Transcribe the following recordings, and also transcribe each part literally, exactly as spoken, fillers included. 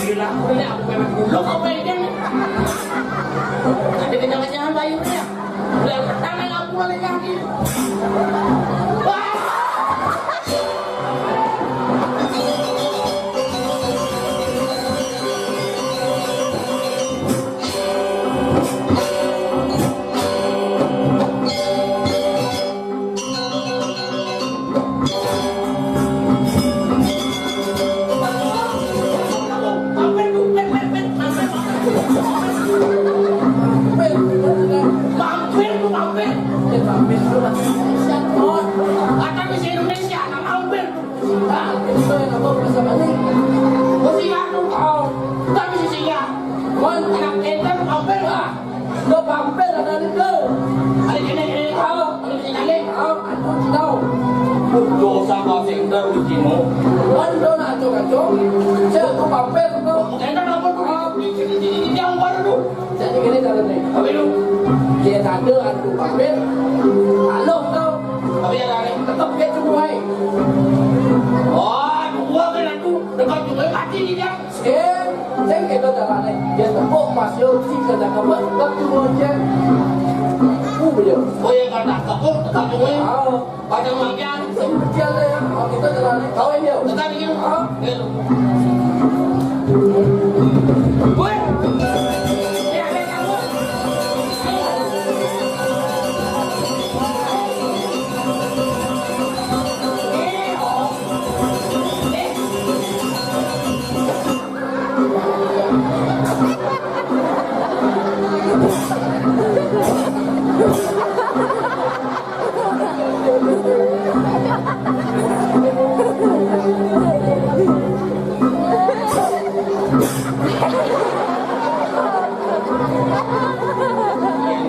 Gila, aku ini aku memang dulu kau pegang. Ada kencang-kencang bayunya. Udah, tangan aku lagi kaki. Wah! Mampir, mampir. Mampir, mampir. Kata bahasa Indonesia, mampir. Nah, itu yang aku bisa balik. Kau sih aku. Oh, tak bisa singgah. Kon anak enten mampir lah. Lo pampir ada ni ke? Ada kena kena kau, ada kena kena kau, aku tahu. Dosa kau sing terus cino. Kan do nak acok-acok. Saya tu pampir tu. Enten apa tu? Yang baru tu. Jadi gini cara ni. Apa tu? Dia tak ada aku pampir. Aloh tau. Tapi ada ni. Tetap dia tunggu hai. Oh, dua kan aku. Dekat juga mati dia. Eh, sing kena carane. Yen tepuk pas yo, si kena kebet, kebet tu je. Ku beliau. Oh, ya, kata tepuk, tepuk tu, eh. Ah. Pada makan. Sing kecil deh, ya. Ah, kita carane. Kau ini, ya. Tekan ini. Ah. Ya. Weh. Ya, ya, ya.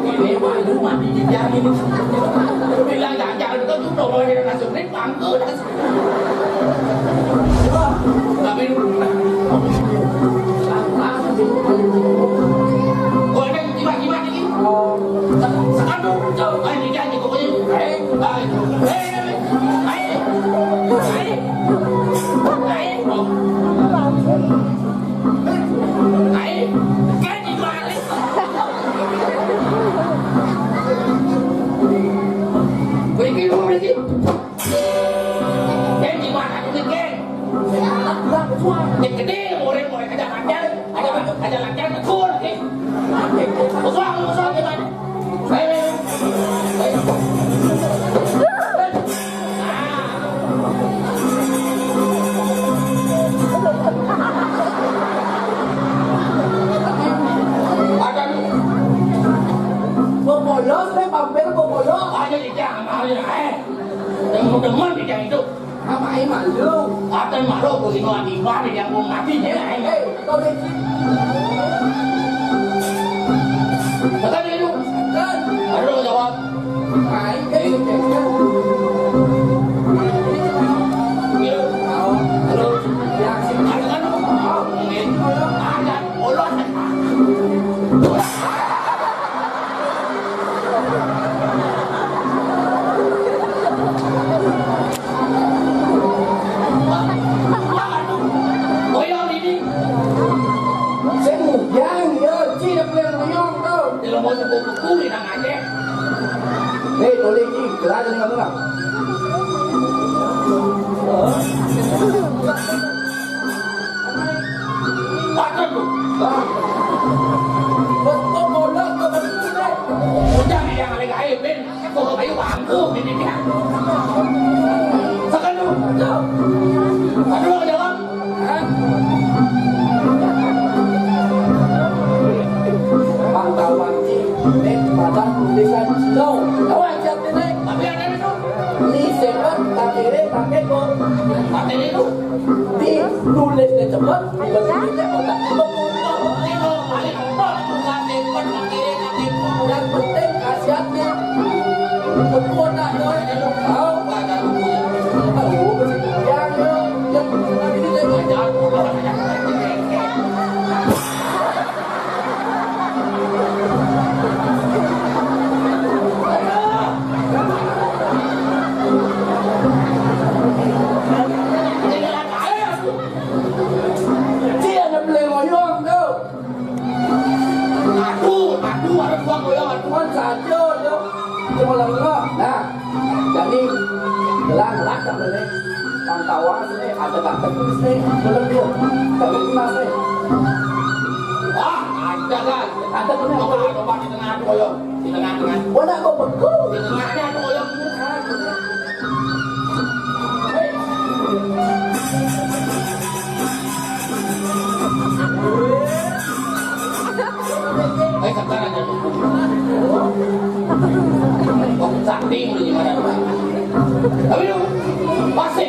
Ini mah lu mati di jam ini. Bilang jajar itu tuh mau masuk nih bangku dah. Tapi lu langsung. Oh, ini gimana gimana ini? Sekarang tuh, jauh aja janji pokoknya. Eh, eh, eh, eh, eh, eh, oh. Ai, kan dibalik. Beri kirim lagi. Kan dibalik lagi, kan? Yang gede, orang mau aja makan, aja, aja makan, betul, kan? Usah, usah, gimana? Bobolos, eh, pampir bobolos. Aja di jangan, eh. Teman-teman di jangan itu. Apa yang malu? Atau malu, aku sih mau di mana yang mau mati, ya, eh. Eh, kau deh. Tekan itu. Tekan. Aduh, jawab. Ai, eh, eh, eh. Aduh. Aduh. Ya, sini. Aduh, aduh. Aduh. Aduh. Koyo ini. Sing yang ya, ci dah pernah ngoyong tau. Dia mau sebut buku ni nak aje. Eh, boleh ci, kelar dengan orang. Patut tu. Betul bola tu betul. Udah yang ada gaib, Ben. Kok kayu bangku ini dia. Tekan tu. Aduh, jawab. Hah? Pangkalan ni, ni pada tulisan slow. Tahu aja ni. Tapi ada ni tu. Ni seven, tak kiri, tak keko. Mati ni tu. Di tulis ni cepat, di betul ni cepat. Yang penting khasiatnya. Betul tak, Boy? Tahu, Pak, tahu. Tahu, yang, yang, yang ini saya baca. Cuma lengok. Nah, jadi gelang-gelang tak boleh. Pantauan ni ada tak tertulis ni. Belum dia. Tapi tunas ni. Ah, ada kan? Ada benar. Coba, coba di tengah tu, ayo. Di tengah-tengah. Mana kau beku? Di tengahnya tu, ayo. Eh, sekarang aja. Kok sakti ini gimana? Tapi lu pasti.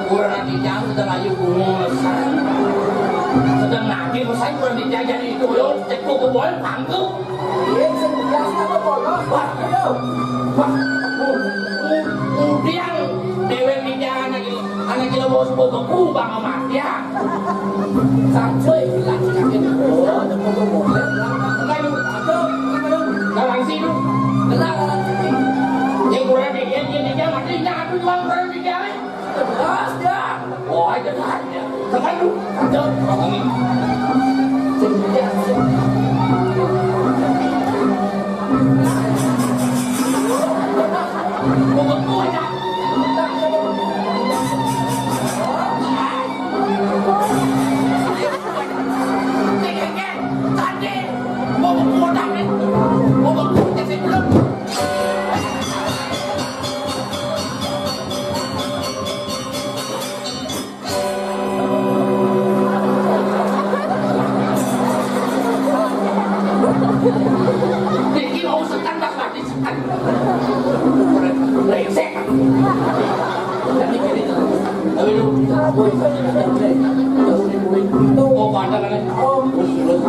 Kurang dijang sedang ayu bungo. Sedang nanti, saya kurang dijajah itu, yo, cekuk ke bawah, tangkep. Iya, sing biasa apa polos? Wah, ayo. Wah, u-, u-, udiang dewek dijang anak ini. Anak kita mau sebut kubang sama dia. Sampai laki-laki itu, oh, ada foto model, bilang, "Enggak, itu, ada, ada, ada." Dalam sini. Gelak, gelak. Yang kurang dia, dia, dia, dia, mati, dia, aku jual kurang dia, eh. Jelas, dia. Oh, jelas, dia. Tekan lu. Ada. Ini. Sini, dia, sini. Mau betul, ya. Iki mau setan tak mati setan. Brengsek. Tapi gini, tapi lu, oh, pada kan? Oh, terus, terus.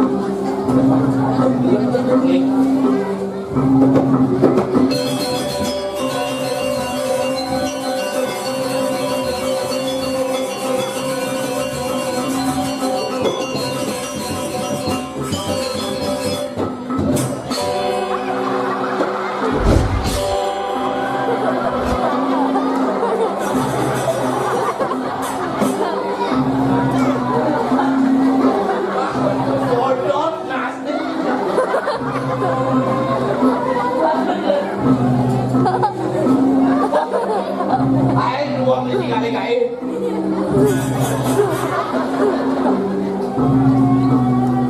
Ae, wong iki kali kae.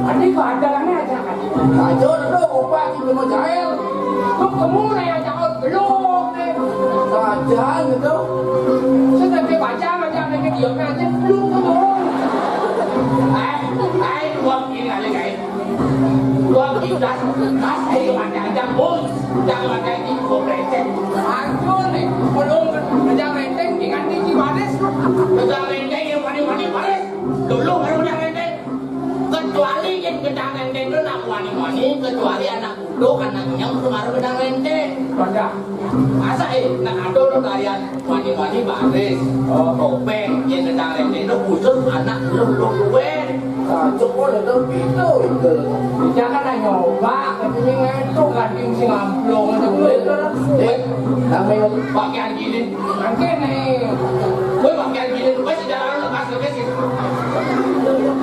Adi padanane aja kan. Aja lho, opak iki belum jael. Lu kemu ne aja kok belum ne. Sajan gitu. Sudah ke baca aja ne dia aja belum kemu. Ae, ae, wong iki kali kae. Wong iki das, das ae mati aja, bos. Jangan pakai ini, gue receh. Aduh, nih, belum kerja renteng, dengan tinggi baris. Kerja renteng yang paling-paling baris. Dulu baru kerja renteng. Kecuali yang kerja renteng itu nak wani-wani, kecuali anak kudo, anak nyam, baru kerja renteng. Pada. Masa, eh, nak ada orang kalian wani-wani baris. Oh. Topeng, yang kerja renteng itu khusus anak belum, belum duit. Tajuk kok ada pito itu. Jangan nyoba, katanya ngantuk, ganti sing amplong, ada duit, kan? Eh, namanya pakaian gini. Makin nih. Gue pakaian gini, gue sejarah lepas, gue sih.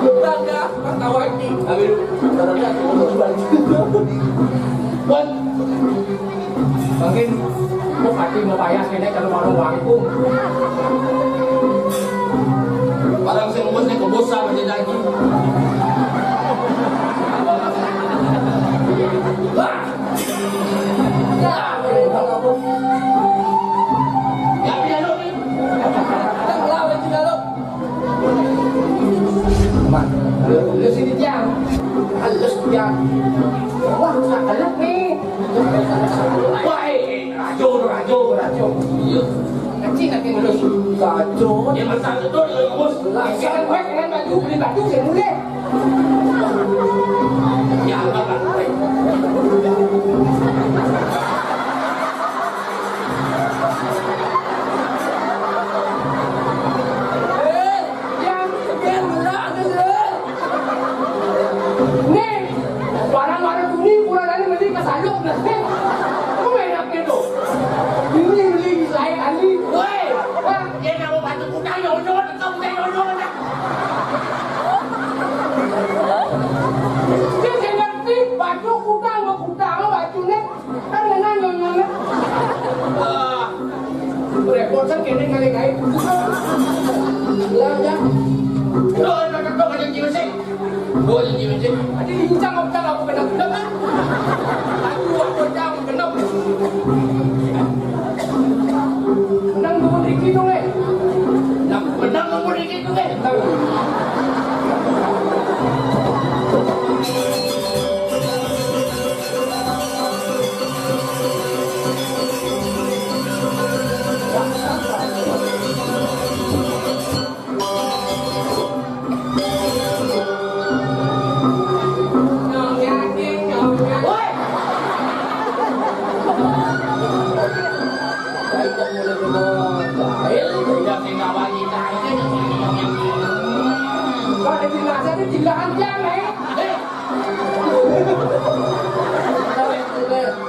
Bukan, dah, kan tahu aja. Habis itu, baru dah, gue mau balik. Buat Mungkin kok ati mau payah kene kalau mau wangkung. Barang sing ngembus nek kebus sama janji. Wah. Ya, ya, ya, lu. Kita ngelawan juga, lu. Mak, lu, lu sini, Tiang. Halus, Tiang. Wah, rusak halus nih. Wah, eh, eh, rajo, rajo, rajo. Iya. Kecil nanti halus. Rajo. Ya, masa itu, ya, bos. Lah, sekarang gue dengan baju, beli baju, saya mulai. Ya, enggak, enggak. Eh, Tiang, Tiang, belah, belah. Nih, barang-barang dunia kurang dari beli ke saluk dah. Kok enaknya tuh? Ini beli saya kali. Woi, wah, dia nak mau bantu utang, ya, udah, kau udah, ya, udah, udah. Ini kali gaib. Lah, ya. Doa, doa, doa, doa, janji masih. Doa, janji masih. Ada lincang apa tak apa kena guna kan? Aku apa jam kena. Menang dua riki tu, eh. Menang, menang dua riki tu, eh.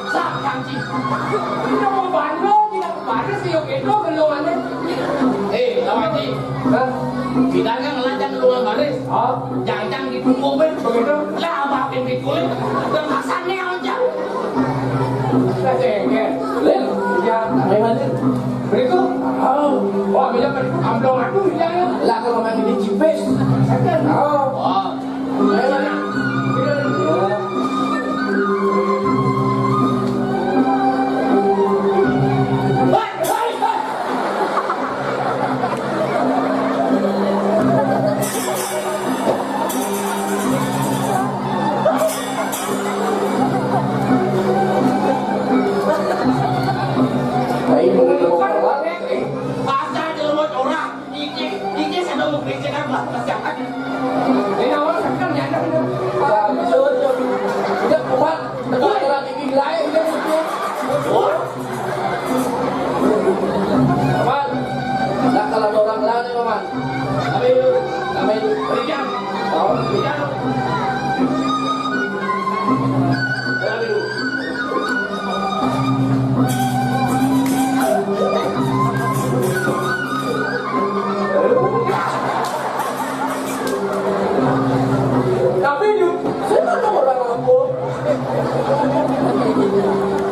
Sak janji. Ini mau bandel, tidak bandel sih, oke, itu gelongannya. Eh, Lawan Ji. Hah? Kita kan ngelajang gelongan baris. Oh. Jangan di punggung, Ben. Begitu. Lah, apa yang dikulit? Dan masannya aja. Kita cengkel. Lil. Ya. Ayo, Lil. Berikut. Oh. Wah, bila berikut amblong aku, ya. Lah, kalau main ini cipis. Second. Oh. Oh. Pasal dia buat orang. Iki, iki saya mau kerja kan, Mas, jangan. Ini awal kan nyadar. Bagus, udah kuat. Betul, orang tinggi lain, dia betul. Betul. Aman. Nah, kalau ada orang lain, Paman. Kami dulu. Kami dulu. Berikan. Oh, berikan. Kami dulu. Tapi di, saya nggak tahu orang apa.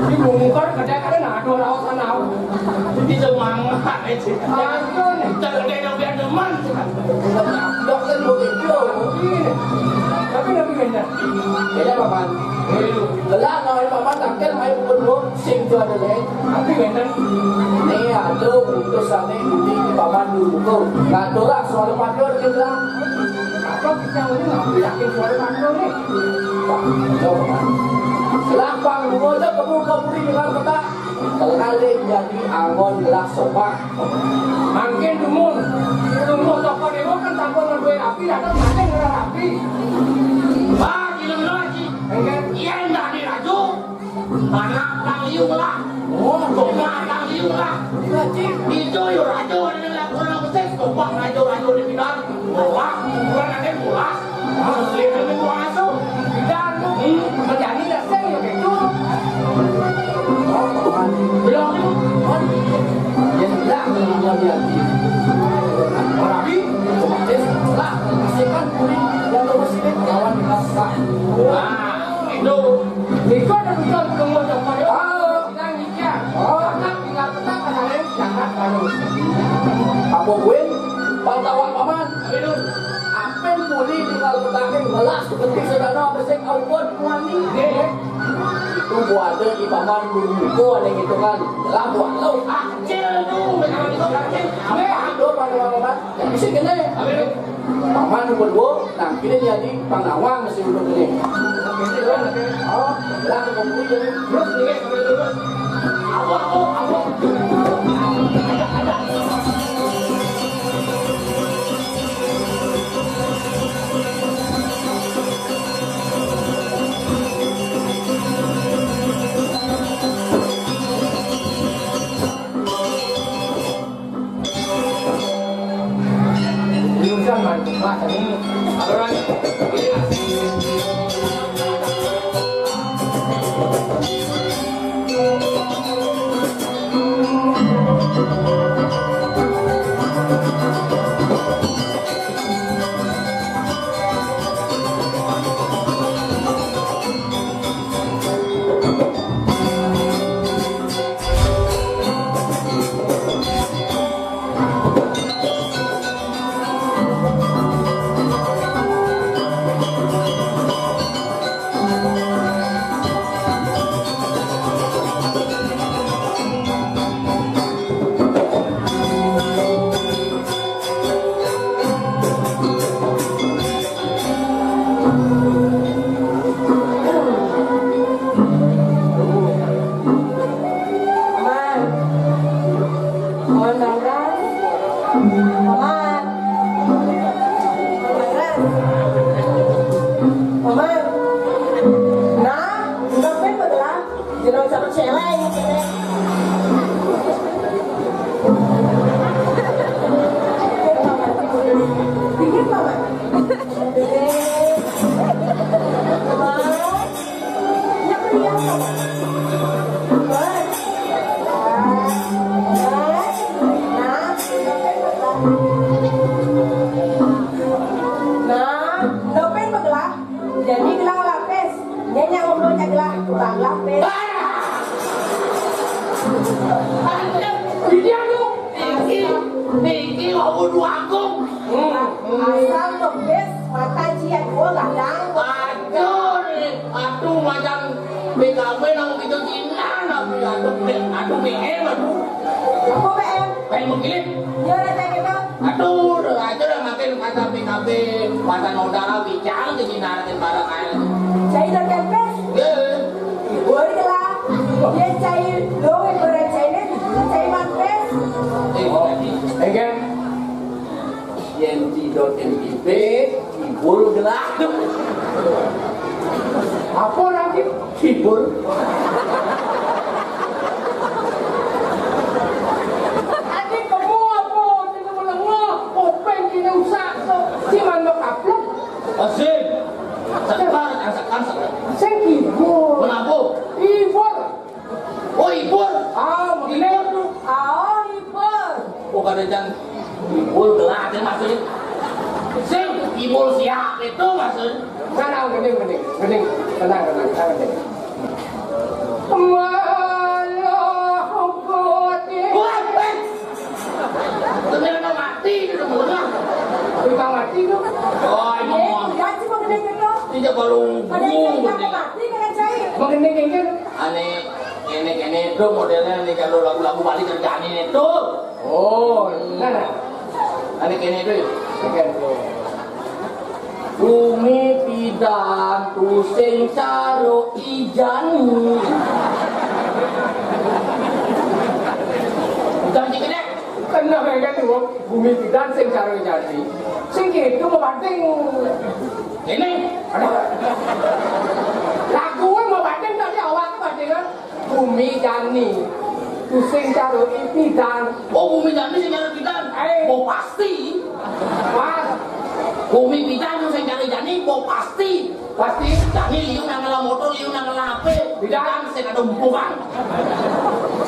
Dibongkar, kadang-kadang ada orang sana. Jadi semangat aja. Ayo nih. Kita ada yang biar demen. Dokter mau gitu. Iya. Tapi Nabi Ganda. Beda, Paman. Ayo. Gelak, kalau Paman tangkil, main pukul dua. Sing tu ada lain. Tapi ngeten. Ni ada utusan ni, ini di Paman dulu. Ngatur lah, suara padur je lah. Apa kita ni nak yakin suara padur ni? Pak, jom, Pak. Lapang dua je, kebun-kebun ni dengan petak. Terlalu jadi angon lah sopak. Makin dumun. Dumun toko dewa kan tanpa ngeduai rapi, datang makin ngelah rapi. Wah, gila-gila lagi. Enggak. Iya, enggak ada raju. Anak Kang Liu lah. Oh, anak Kang Liu lah. Itu yo rajo ada laporan apa sih? Kompak rajo-rajo di Pinang. Bola, kurang ada bola. Asli kami bola asuh. Pinang tuh. Hmm. Menjadi dasar ya gitu. Belum. Ya sudah, belum jadi. Orang ini otomatis lah, kasihkan kulit yang terus ini lawan rasa. Wah, itu. Niko ada betul ketemu sama dia. Ah. Bilang iya. Ah. Karena tinggal tetap ada yang jangan baru. Apa gue? Pantauan Paman. Amin. Apen muli tinggal petangin melas seperti sedana besek aupun muani. Iya, iya. Itu buatnya di Paman dulu ada gitu kan. Lah buat lo. Acil tuh, benar itu acil. Apa? Aduh, Paman. Bisa kena ya? Amin. Paman berdua, nah, kita jadi pangawang si ulun ini. Oh, lah, ketemu jadi. Terus, terus, terus. Apa, apa, apa? Bangga, Pés. Ah! Ini aku, niki, niki wau agung. Hmm. Asal kempes, mata cian gua gadang. Aduh, nih. Aduh, macam B K B nang gitu Cina, aduh, aduh, aduh, B M, aduh. Apa B M? Pengen mengkilit. Iya, udah kayak gitu. Aduh, udah aja udah makin kata B K B, mata nodara bicara ke Cina, ke barang aja. Saya udah kempes. Iya. Boleh lah. Dia cair, lo yang berani cairnya, cair mampes. Eh, oh, enggak. Yenti dot M P P, kibul gelah. Apa lagi? Kibul. Adi kamu apa? Tidak menengah. Kopeng kini usah. Si man makaplok. Asik. Sekar, sekar, sekar. Sing kibul. Kenapa? Kibul. Oh, Ibul. Ah, maksudnya. Ibul. Ah, Ibul. Oh, kada jan Ibul gelah aja maksudnya. Sing Ibul siap itu maksudnya. Nah, nah, mending, mending, mending. Tenang, tenang, tenang, mending. Malah kode. Wah, eh. Ternyata mati itu menengah. Memang mati itu. Oh, emang. Eh, mau. Tidak sih mau gede gitu. Tidak baru. Pada gua saya gede. Mati kena cair. Mengenai gede. Ane, kene-kene itu modelnya nih kalau lagu-lagu Bali kerjaan ini tuh. Oh, nah, nah. Ane kene itu ya. Oke, tuh. Bumi pidan tusing caro ijani. Janji gede. Kena mereka tuh, bumi pidan sing caro ijani. Sing gitu mau banting. Ini, aduh. Lagu mau banting tadi awak tuh banting kan? Bumi jani. Tusing caro pidan. Oh, bumi jani sing caro pidan. Eh. Oh, pasti. Mas. Bumi pidan sing caro jani, oh, pasti. Pasti. Jani liu nang ngelah motor, liu nang ngelah H P. Pidan. Pidan sing ada umpukan.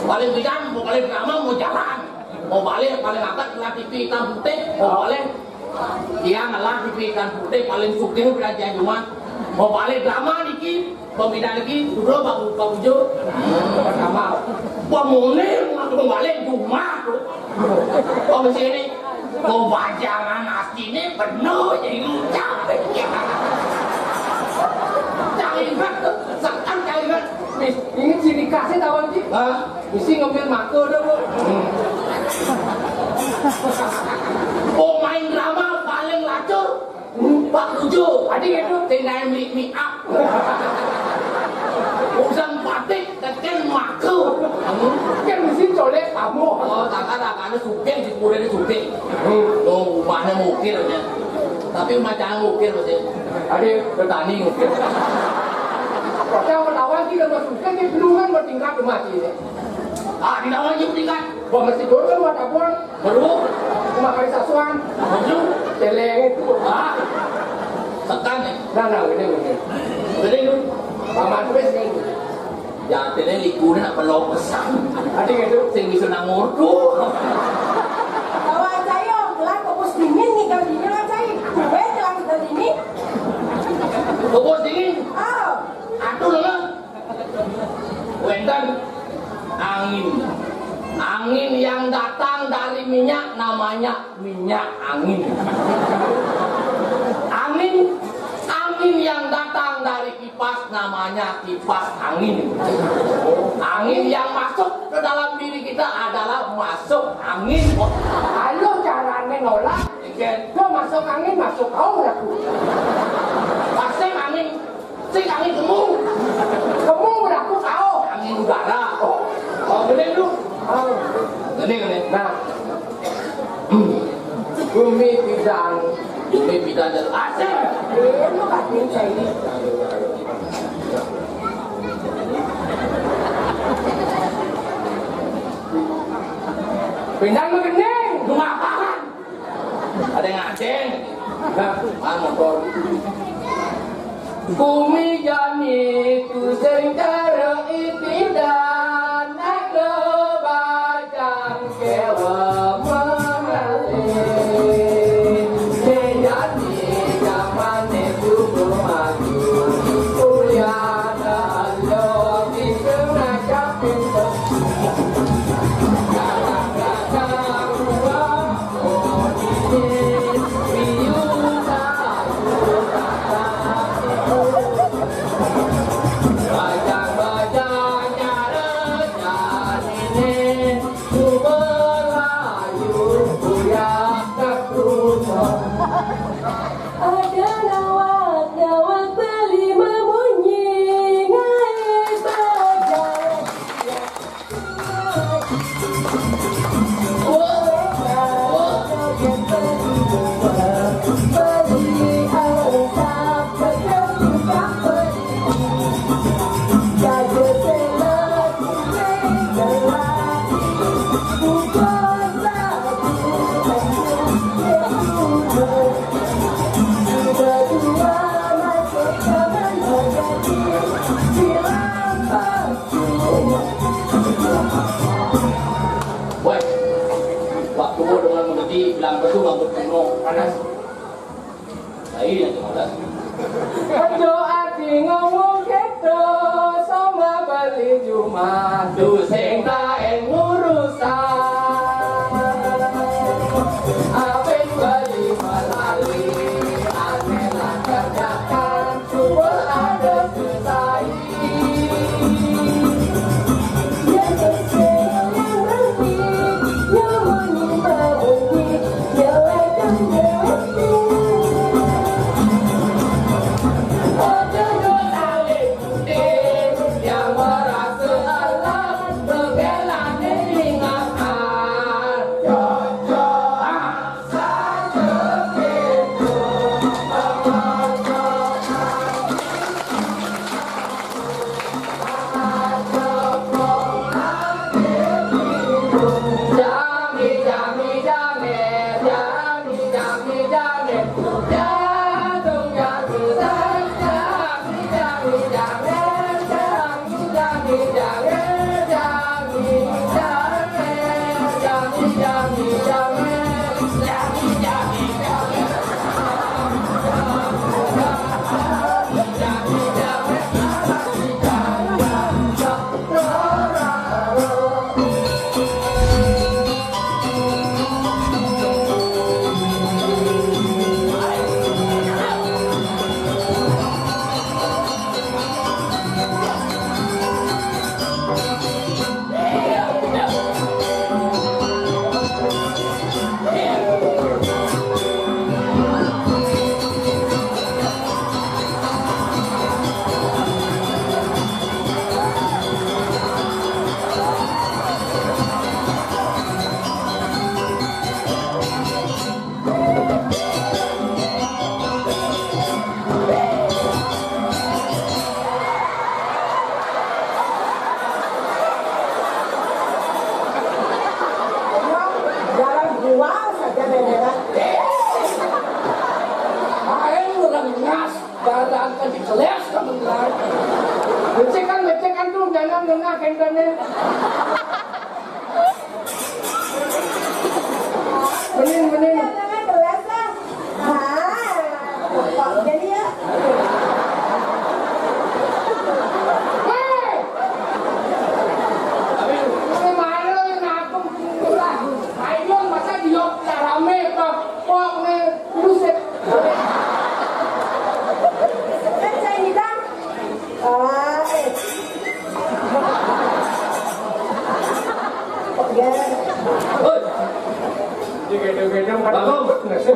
Paling pidan, mau paling drama, mau jalan. Mau balik, paling akad ngelah T V hitam putih. Mau balik. Tiang ngelah T V hitam putih, paling sugih belajar Jumat. Mau balik drama niki. Pembina lagi, duduk Pak Bu-, Pak Ujo. Pertama, pemune ngaku balik rumah tu. Kau di sini, kau bajangan aslinya penuh jadi ngucap. Cari ingat tu, sekarang cari ingat. Mis, ini ciri khasnya tahu, Cik? Hah? Mesti ngambil mako dah, Bu. Hmm. Oh, main drama paling lacur. Pak Ujo, adi itu tinggal mi, mi up. Usang batik, teken mako. Kan mesti colek kamu. Oh, takkan, takkan sugih, di kuburan sugih. Hmm. Oh, rumahnya mukir ya. Tapi rumah jangan mukir, mesti. Ada petani mukir. Padahal lawan kita masuk kan dia belum kan bertingkat rumah sini. Ah, di lawan juga tingkat. Wah, mesti dulu kan rumah dapur. Baru? Cuma kali sasuan. Baju? Celeng. Ah. Tekan ya? Nah, nah, ini, ini. Jadi lu? Paman wis nih. Ya, tene likune nak pelok pesan. Ada gitu? Sing bisa nang ngurdu. Bawa aja yo, gelang kopus dingin nih, kalau dingin aja. Gue gelang kita dingin. Kopus dingin? Oh. Aduh, lah. Wénten angin. Angin yang datang dari minyak namanya minyak angin. Angin, angin yang datang dari kipas namanya kipas angin. Angin yang masuk ke dalam diri kita adalah masuk angin. Kalau caranya nolak, itu masuk angin, masuk kau aku. Pasti angin. Sing angin kemu. Kemu berlaku kau. Angin udara. Oh. Oh, gede lu. Oh. Gede, gede. Nah. Bumi pidan. Bumi pidan dan asing. Lu katanya saya ini. Pidan mah gede. Lu ngapain? Ada yang aceng. Nah, ah, motor. Bumi jani tu sing cara ipidan, nak lo bajang kewa mengalir. Ye jani zaman itu maju, kuliah dan lo Itu rambut kuno, panas. Ayo, yang malas. Aja ati ngomong kéto, sama bali jumah. Duh, sing taén ngurusan. Abin bali malali, ane lan kerjakan, suwel ada selesai. Jalan keluar saja, Dendera. Ayo, orang ngas, jalan kan dikeles, kamu bilang. Becek kan, becek kan tuh, jangan nengah, kentangnya. Mending, mending. Jangan kelas lah. Ah, jadi ya. Hei! Kemana lu yang ngapung? Ayo, masa diop rame, pok, pok, nih. Buset. Kan saya ngidam. Ah, eh. Kok dia? Woi. Digedong-gedong kan. Bagong. Nggak sih.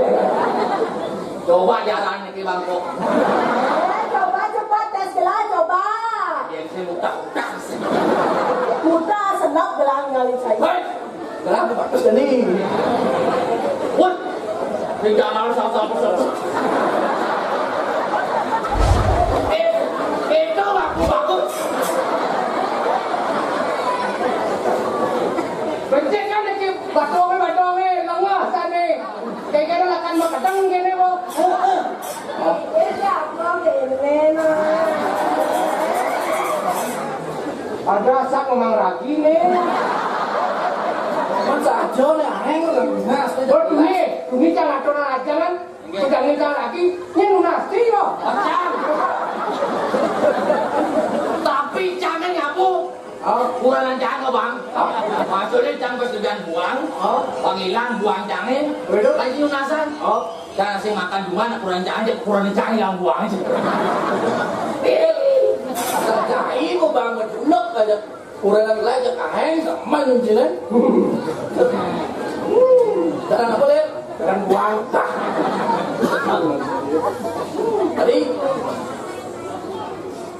Coba jalan nih, Bang, kok. Eh, coba, coba, tes gelar, coba. Yang saya utak-utak. Utak, senap gelang kali saya. Hei. Kenapa bagus ini? Wah, di dalam salah satu. Eh, itu bagus, bagus. Becek kan iki, batongé, batongé, lengah sané. Kayak kira akan makedeng kéné, kok. Heeh. Ada asap memang lagi nih. Kan saja nih, aneh, udah lunas. Oh, ini, ini jangan aturan aja kan. Udah ngejar lagi, ini lunas, iya. Tapi jangan ngaku. Oh. Kurang ajar, Bang. Oh. Maksudnya, jangan persetujuan buang. Oh. Bang hilang, buang jangan. Betul. Lagi lunasan. Oh. Kan asing makan di mana, kurang aja, kurang aja yang buang aja. Asal cai mau bangun, enak aja. Kurang aja, aing sama nyuncinan. Sekarang apa, Lek? Sekarang buang. Tadi,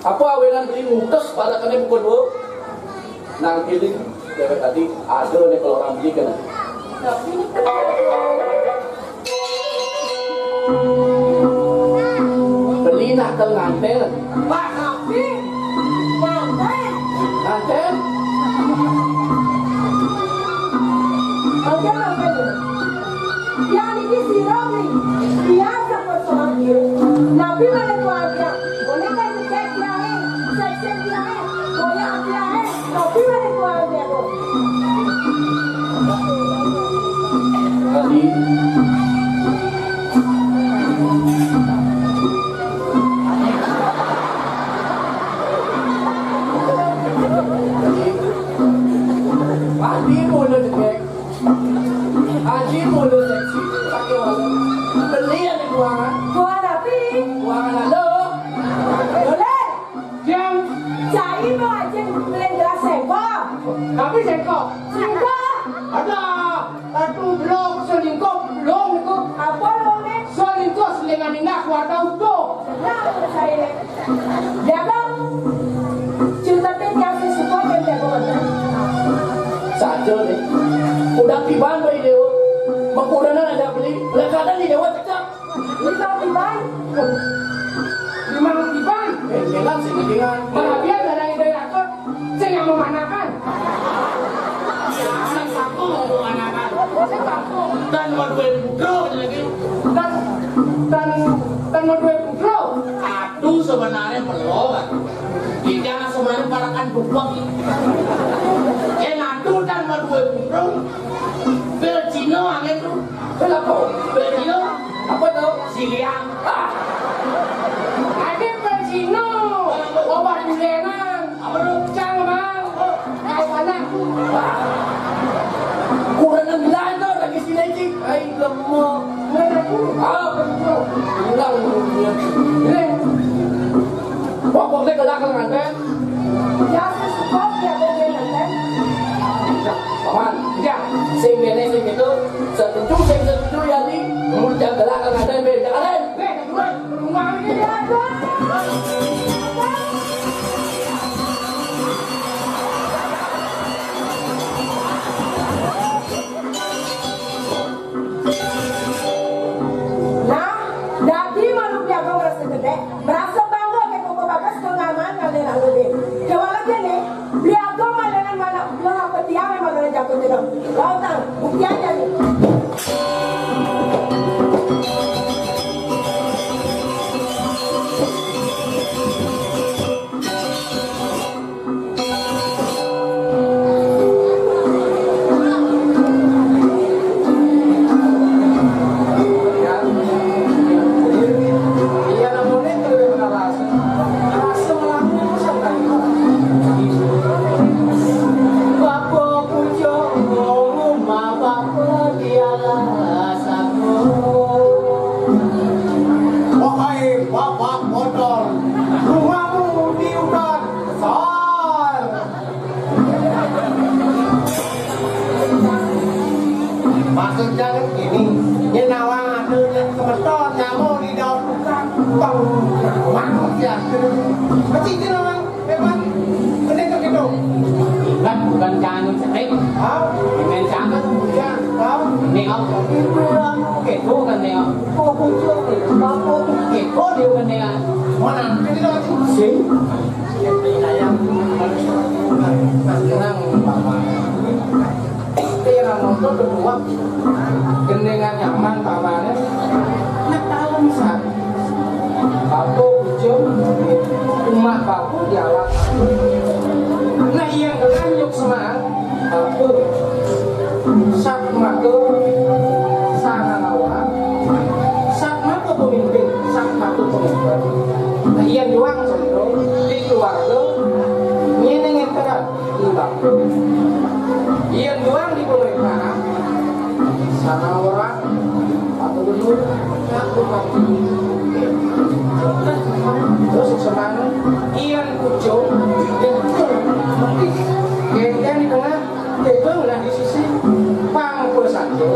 apa awenan beli ngutes pada kena pukul dua? Nang kiling, cewek tadi, ada nih kalau orang beli kena. Beli nak tel nganten. Pak, tapi nganten. Nganten? Oke, oke. Ya, niki sira, Bli. Biasa kok sama dia. Nabi mana keluarga? Boleh kan cek dia, eh? Cek, cek dia, eh? Boleh dia, eh? Nabi mana keluarga, Bu? Tadi Wah, anak lo. Boleh. Jang. Cai mau aja beli gelas sengkok. Tapi sengkok. Sengkok. Ada. Atu belum selingkuh, belum itu. Apa lo ni? Selingkuh selingan indah keluarga utuh. Nah, saya. Jaga. Cerita teh biasa suka dan jaga betul. Saja ni. Udah tiban bayi dewa. Makudanan ada beli. Lekatan di dewa cekak. Lima tiban. Lima tiban. Eh, bilang sih mendingan. Marabian ada yang dari aku. Saya yang memanakan. Saya satu mau memanakan. Saya satu. Dan mau dua putra lagi. Dan dan dan mau dua putra. Aduh, sebenarnya belum. Kita sebenarnya parakan dukung. Eh, nantu dan mau dua putra. Pil Cina angin tu. Pil apa? Pil Cina. Apa tu? Siliang. Ah. Ada pil Cina. Obat bulenan. Apa tu? Cang mang. Kau panas. Ah. Kurangan bilang kau lagi sini cik. Ai lemah. Mana aku? Ah, betul. Hilang dunia. Ini. Pokoknya kelak dengan Paman, ya. Sing kene sing itu, setuju sing setuju ya di, mun jam delapan ada beda kalian. Nah, dadi manuk jago merasa gede, merasa bangga ke koko bagas ke ngaman ngalian anu deh. Kewala kene, beli aku malenan mana belah petiang yang malenan jago tidak. Lautang, bukti aja nih. Wahai bapak motor, rumahmu di hutan besar. Maksud jangan gini, nyenawa ada yang kebetulan nyamuk di daun tukang, bang, manusia. Kecil nawang, hebat, gede tuh gitu. Kan bukan jangan cetek. Hah? Main jangan. Ya, hah? Ini apa? Itu yang gitu kan ya. Oh, kucing, apa tuh? Gitu dia kan ya. Mana? Ini lagi. Sing. Tenang, Paman. Kira motor kedua, gendingan nyaman, Paman. Nak tahu, San. Batu ujung, umat batu di alam. Nah, yang kena nyuk semangat, batu. Sat mata, sana lawan. Sat mata pemimpin, sat mata pemimpin. Nah, yang juang, San, di keluarga, nyenengin terang. Imbang. Yen doang di pemerintahan, sama orang, aku dulu, aku mati. Terus semangat, yen pucung, yen pucung, mati. Yen di tengah, yen lah di sisi, pang saja.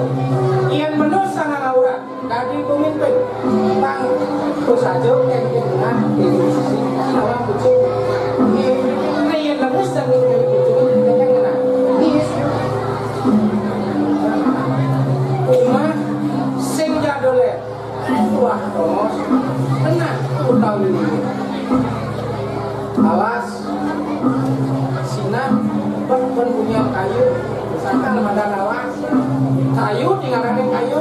Yen menus sama orang, dadi pemimpin, pang saja ing tengah ing sisi lawan pucung. Yen lemes dan ing pucung, ing tengah. Umah sing jadole, tuah tomos, tengah utawi. Alas, sinah, ben, ben punya kayu, sangkal madan alas, kayu, tinggalane kayu,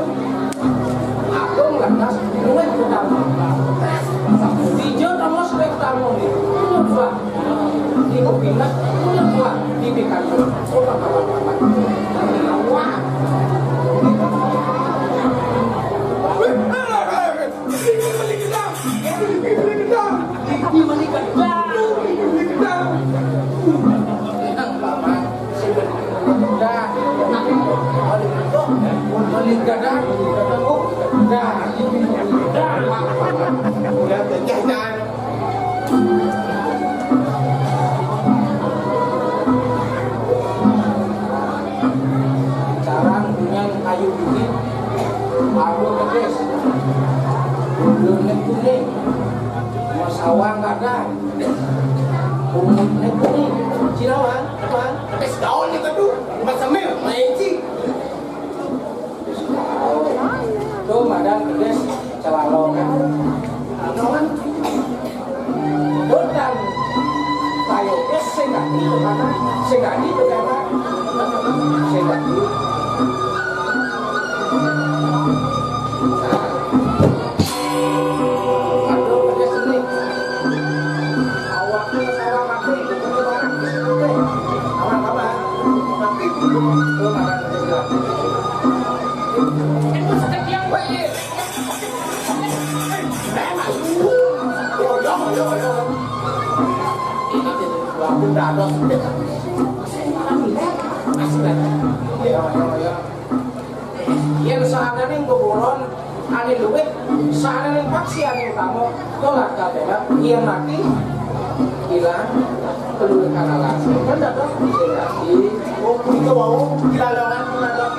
agung lantas, luwih utama. Dijo tongos luwih utama, luwih kuat. Di kupinah, luwih kuat. Di pikantuk, coba kawan-kawan. Wah. Wih, alah, alah, alah. Iki meni gedang. Iki meni gedang. Iki meni gedang. Gedang, Paman. Gedang. Meni gedang. Gedang. Kuning, kuning. Mau sawang kadang. Kuning, kuning. Cina, Bang. Apa? Tapi sedaun ni kedu. Mas Samir, main ci. Tuh, madan pedes, celalo kan. Anu kan. Tuh, dan payo, eh, sing gak gitu, mana? Sing gak gitu, kan? Sing gak gitu. Aduh, pedes ini. Awaknya sawah mati, itu orang. Aman, aman. Mati. Tuh, makan pedes. Yén sahananing beburon ané luwih, sahananing paksi ané utama, tolak katenan, yén mati, ilang, peluru kanalas. Kan dados sing dadi. Oh, punika wau, kilangan, kilangan.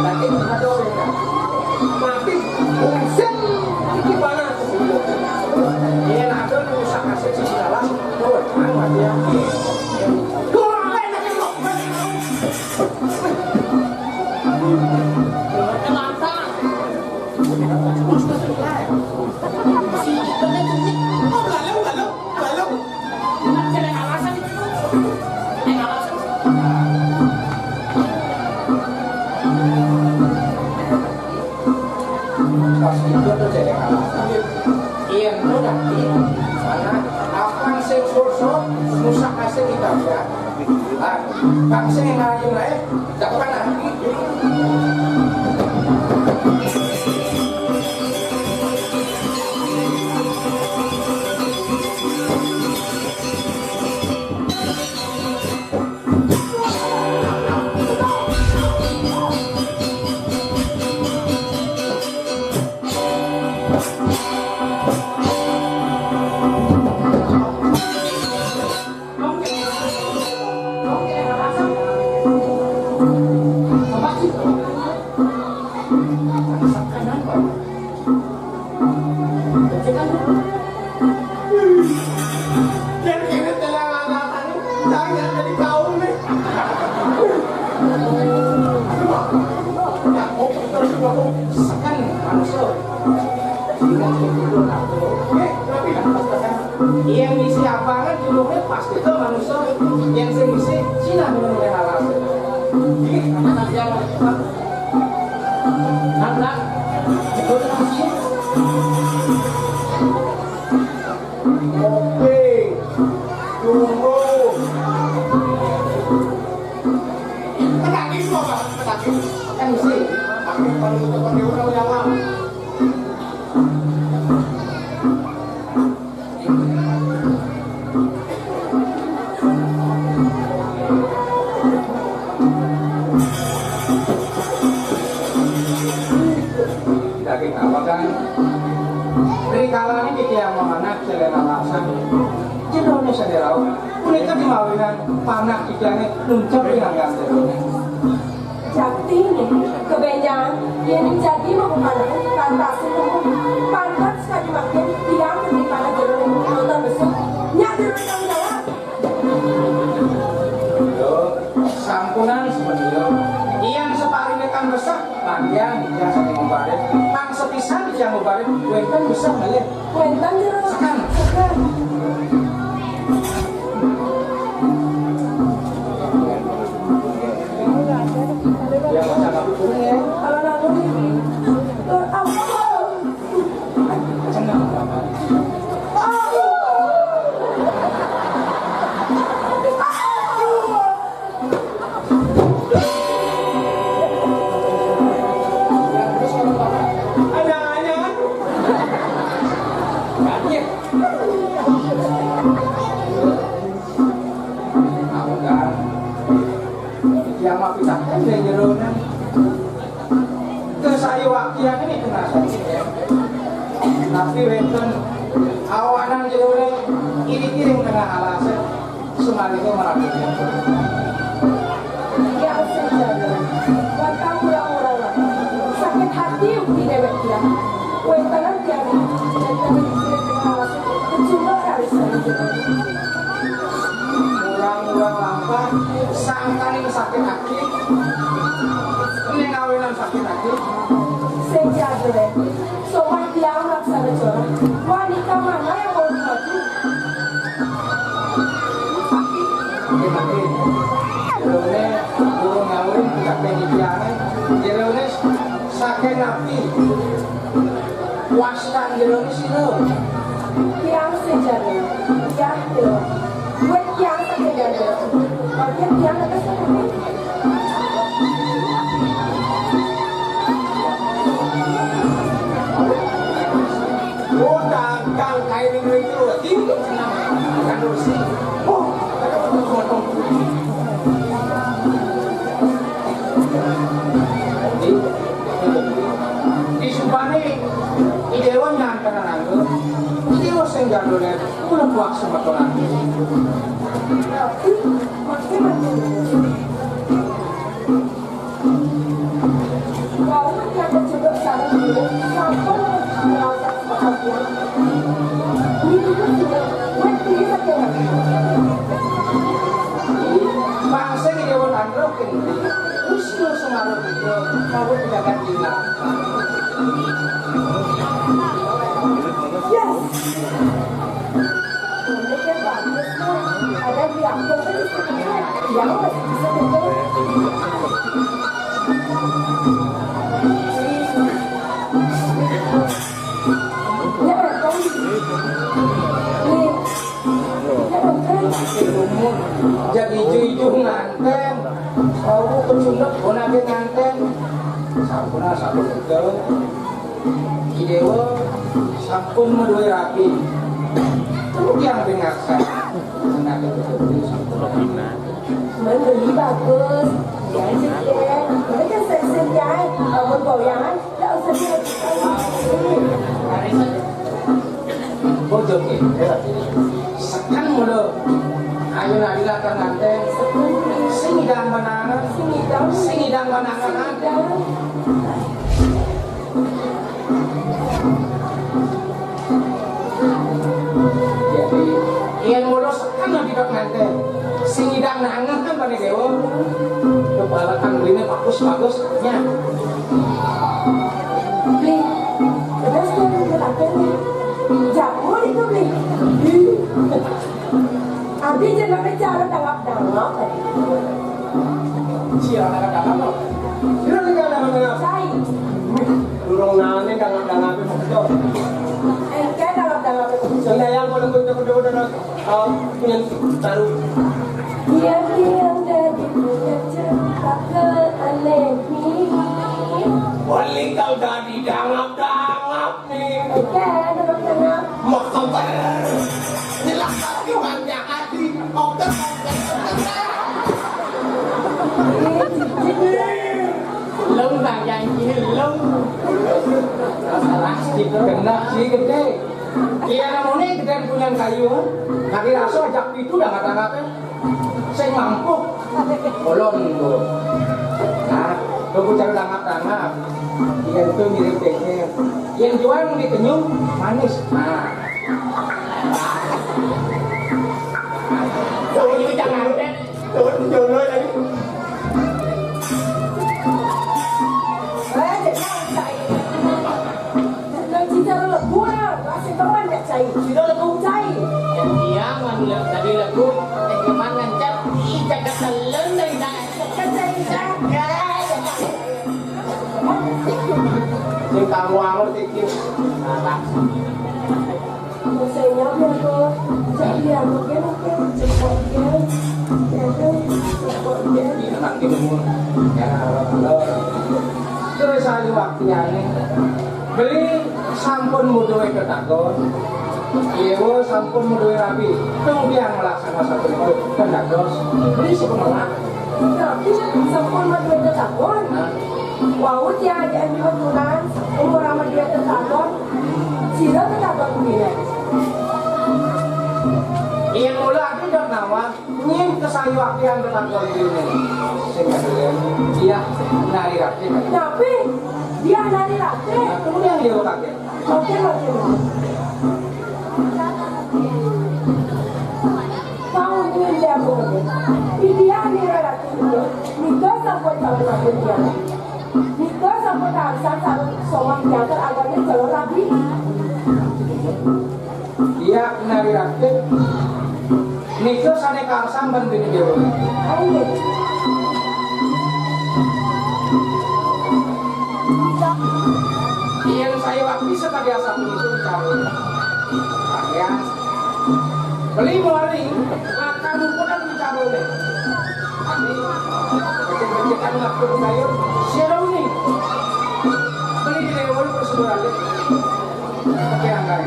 Dadi, dados sing dadi. Mati, wungsin, iki panas. Yén ada rusak asik sing dalam, tuh, mati ya. Kurang ajar, Pas itu tuh jadi alasan. Iya, itu nanti mana apa sing sosok rusak asik kita ya. Ah, bangsa yang lain lain, tak pernah. Dan kene telah ngatakan, jangan jadi kaum nih. Sekan manusia. Iya, misi abangan judulnya pasti ke manusia yang sing misi Cina minum air alam. Ini kata dia, Nanda, betul sih. Kopi, tunggu. Kenapa ini kok, Pak? Kenapa? Kan misi. Aku paling depan di orang dalam. Daging apa kan? Rikalané titiang mamanak selera rasa. Jeroné sendera. Punika dimawinan panak titiangé nuncep ing anggan. Jakti nggih, kebenjang, yén jagi mapupanan, pantas nemu, pantas kadi mangkin, tiang nembé panah jero nemu nonton besuk, nyak jero tanggung jawab. Yo, sampunan semenyo, tiang separinipun besuk, panjang dijang saking ngubarin, pang sepisan dijang ngubarin, wénten besuk malih. Wénten jero. Sekan. Sekan. Yang mah pisah kan dari jeronan. Kesayu wakian ini kena sakit ya. Tapi wénten awanan jeroné iring-iring tengah alasé sumalika maraga. Ya, senjata. Bakal pulang orang. Sakit hati ugi dewek dia. Wénten tiang, wénten sing kecunduk kali saiki. Murang-murang lampah, sangkaning sakit ati. Ning awinan sakit ati. Sing jago, Rek. Sopan tiang laksana corah. Wanita mana yang mau dimadu? Nggih, Pak. Jerone durung ngawin, kabeh iki ane. Jerone saking napi? Wastan jerone sira. Tiang sejane. Yah, Dewa. Buat tiang saking jane. Oke, tiang atas. Oh, dagang kain itu, itu. Kan sih. Oh, ada potong-potong. Di, di subane, i Dewa nyanten nanggo. I Dewa sing gandole, kula kuwak semetonan. Wau yang kecunduk sareng dhewe, sampun ngraos seperti ini. Ini juga sudah, wes, ini saja. Bangsa ini dewa tanduk ini. Wisnu Semara Putra, mau tidak dina. Yes. Ini kan bagus, Mas. Ada di aku, kan, di situ. Yang masih bisa dengar. Ya, kan. Nih. Ya, kan. Jadi ijo-ijo nganten. Aku kecunduk, pun ada nganten. Sampun, sampun, betul. I Dewa sampun maduwe rabi. Temu tiyang ping aksa. Menawi betul sampun. Cuman beli bagus. Ya, sih, ya. Ini kan sensitif, ya. Kalau goyangan, nggak usah di. Bojo ki. Seken mula. Ayo lari latar nganten. Sing idang menangan. Sing idang. Sing idang menangan. Sing idang. Jadi, yen mula seken lho didok nganten. Sing idang nangan kan Pane Dewa. Kepala kan belinya bagus-bagus. Ya. Beli. Terus tuh, kita pakai nih. Jago itu, Beli. Abi jenenge cara dangap-dangap. Sia dangap-dangap, no? Sira ning dangap-dangap. Cai. Durung nane dangap-dangap itu. Engke dangap-dangap itu. Iya, yang mau nunggu, nunggu, nunggu, nunggu. Oh, ingin taruh. Iya, iya, dari punya cerita ke aneh. Wali kau dari dangap-dangap. Oke, duduk tengah. Mau kembar. Jelas Tuhan yang hati. Oke, oke, oke. Lung, Bang, janji lung. Salah, gitu. Kena sih, gede. Iya, namanya gede punya kayu. Kaki raso ajak pintu udah kata-kata. Sing mampu. Kula niku. Nah, kula cara tangap-tangap. Yen itu mirip cengkeh. Yen jual dikenyum manis. Nah. Tuh, ini jangan deh. Tuh, jono lagi. Eh, jadi apa saya? Lah, cita lebu lah, masih teman ya, cai. Cita lebu, cai. Yang dia ngan le-, tadi lebu, eh, cuman ngencet, ih, jaga telen dari sana. Kecai, cai. Sing kamu angus iki. Nah, tak. Senyap ya, kok. Jadi ya, mungkin, mungkin, cepot, ya. Ya, kan? Cepot, ya. Iya, nanti nunggu. Ya, halo, halo. Terus aja waktunya nih. Beli sampun muduwe ketakon. Iwa sampun muduwe rabi. Tong biang melaksana satu itu. Kendados. Beli sepengelak. Tapi sampun muduwe ketakon. Nah. Wau tiang ajak di keturunan, umur sama dia ketakon. Sila ketakon kuwi. Iya, mula aku udah nawar. Nyin kesayu apian tetangga ini. Sing kadulen, iya, nari rapi. Tapi dia nari rapi. Nah, kemudian dia kaget. Oke, oke. Mau nyuwun jago. Titiang Nira Ratu, nika sampun calon rabi tiang. Nika sampun tansah sareng somah teater agami calon rabi. Iya, Nari Rakyat. Nika sane karsang ben bini dewa. Ayo. Yen saya waktu sekali asap itu bicara. Pakaian. Beli mawali, akan ukuran bicara deh. Tapi, becek-becekan waktu saya, sira uni. Beli di dewa perseberangan. Oke, angkat.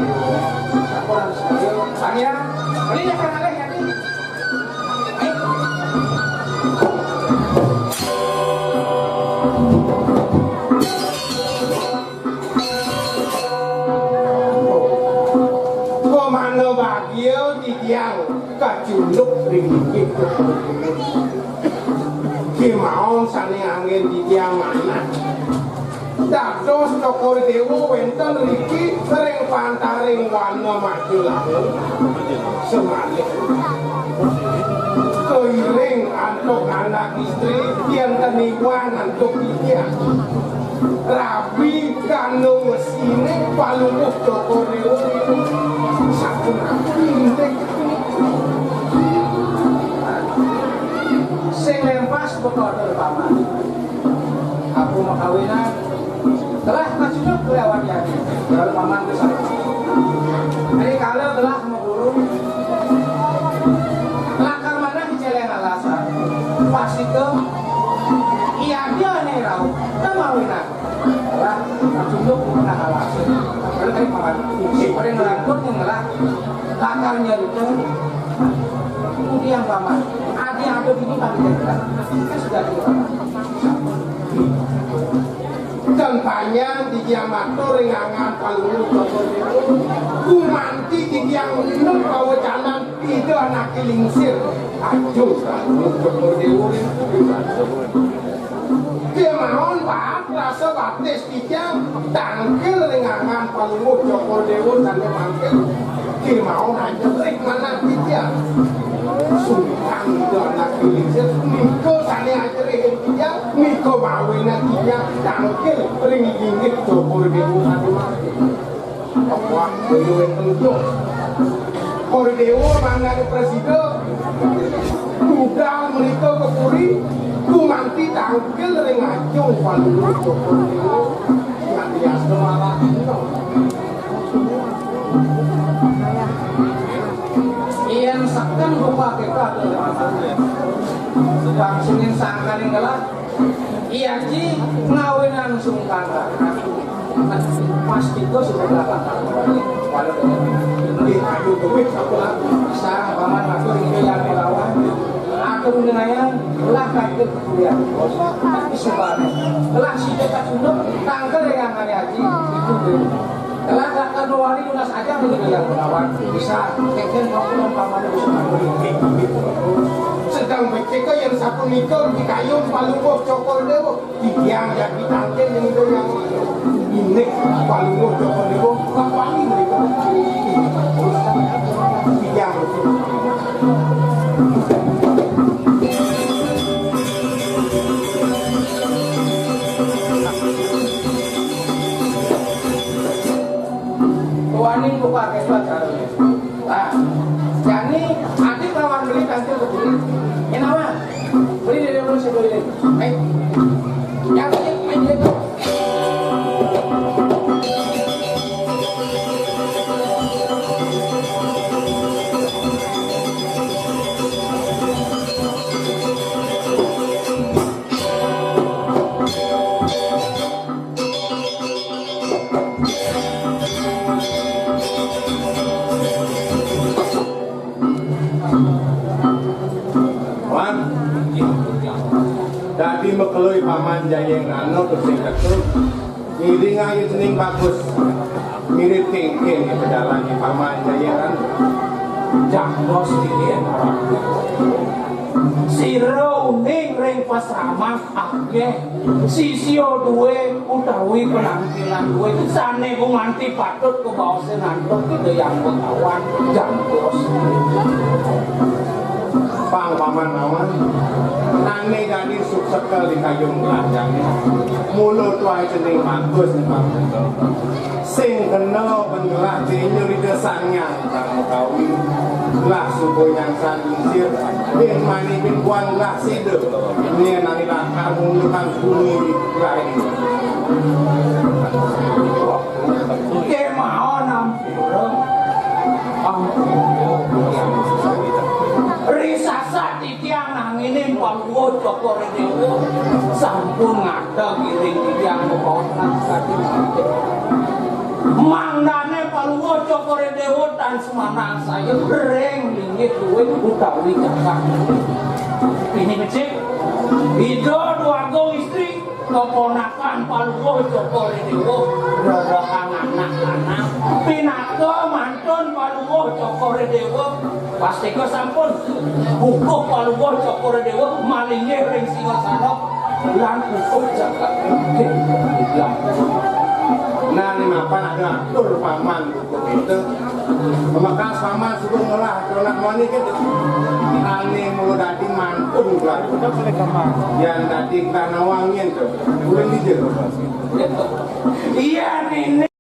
Aku harus, ayo, Tania, beli ya, Tania, ya, Tania. Komando bagio titiang kacunduk ring inggih. Kemawon sane anggen titiang manah. Dados Cokor Dewa wenten riki ring pantaring wana Majalangu. Semalik. Keiring antuk anak istri, yen teniwan antuk titiang. Rabi kandung wesine palupuh Cokor Dewa. Sapunapi indik. Sing lempas bekotor paman. Aku makawinan, telah kacunduk kelewat yadi. Lalu paman ke sana. Jadi kalau telah meguru, lakar manah celeng alasan, pasti ke iya dia nih rauh, temawinan. Telah kacunduk manah alasan. Lalu tadi paman, si pada ngelangkut yang telah lakar nyerita. Kemudian paman, adi ada bini paman. Kan sudah di paman. Dan panjang titiang matur ring angan Palungguh Cokor Dewa. Gumanti titiang entuk pawecanan Ida Anake Lingsir. Aduh, Palungguh Cokor Dewa. Kemawon paat rasa batis titiang tangkil ring angan Palungguh Cokor Dewa sane mangkin. Kemawon aja ring manah titiang. Sungkan Ida Anake Lingsir nika sane aja ring titiang, nika mawinan titiang tangkil ring inggih Cokor Dewa sane mangkin. Wah, duwe tentu. Cokor Dewa mangane prasida budal mrika ka puri, gumanti tangkil ring ajeng Palungguh Cokor Dewa. Nganti asma malah. Yen seken rupa kita adalah bangsunin sangkaning gelah, iya ji ngawinan sungkan. Pas kita sudah berapa? Walau ini ayu duit aku lah. Sarang paman aku ini yang melawan. Aku mendengarnya lah kaget kuliah. Tapi sebab telah si dekat sunduk tangkel yang hari haji itu dulu. Telah gak kado wali lunas aja begitu yang melawan. Bisa keken mau pulang paman itu semua. Sedang becek yang sapunika di kayun Palungguh Cokor Dewa. Titiang jagi tangkil ning donya. Indik Palungguh Cokor Dewa, Pak Wali mriku. Titiang. Tuaning buka kesuat karo. Nah, jani adik lawan beli tangkil ke beli. Enawan. Beli dari orang sebelum ini. Eh, yang ini, ini, ini. Wan, dadi mekelui Paman Jayeng Rano sing ketut, ngiring ayu sening bagus, mirip kengkeng di pedalane Paman Jayeng Rano. Jangkos tinggi yang orang. Sira uning ring pasraman akeh sisya duwe utawi penampilan duwe sane gumanti patut kabaosin antuk Ida Hyang Begawan jangkos. Pang paman awan, ane dadi suksekel di kayung kerajane, mula tuah cening bagus nih, Pak. Sing kena pengelah tinyu di desanya kamu kawi. Lah suku yang sanjir, bin mani bin buan lah sida. Ini nani lah kamu nunjukan bumi lain. Kemauan ampura. Ampura. Risasat titiang nanginin Palungguh Cokor Dewa sampun ngadeg iring titiang bebaosan kadi mangke. Mangdane Palungguh Cokor Dewa tan semanang saya ring linggih luwih utawi jagat. Ini becik. Ida Dwagung Istri, keponakan Palungguh Cokor Dewa, rerehang anak-anak, pinaka mantun Palungguh Cokor Dewa, pastika sampun bukuh Palungguh Cokor Dewa malinggih ring singasana lan bukuh jagat ring Nah, ini mapan ada atur paman bukuh kita. Mekas paman suruh ngolah anak mani kita. Ane mula dadi mantun keluarga. Yang dadi karena wangin tuh. Ulun dijero. Iya, Nini.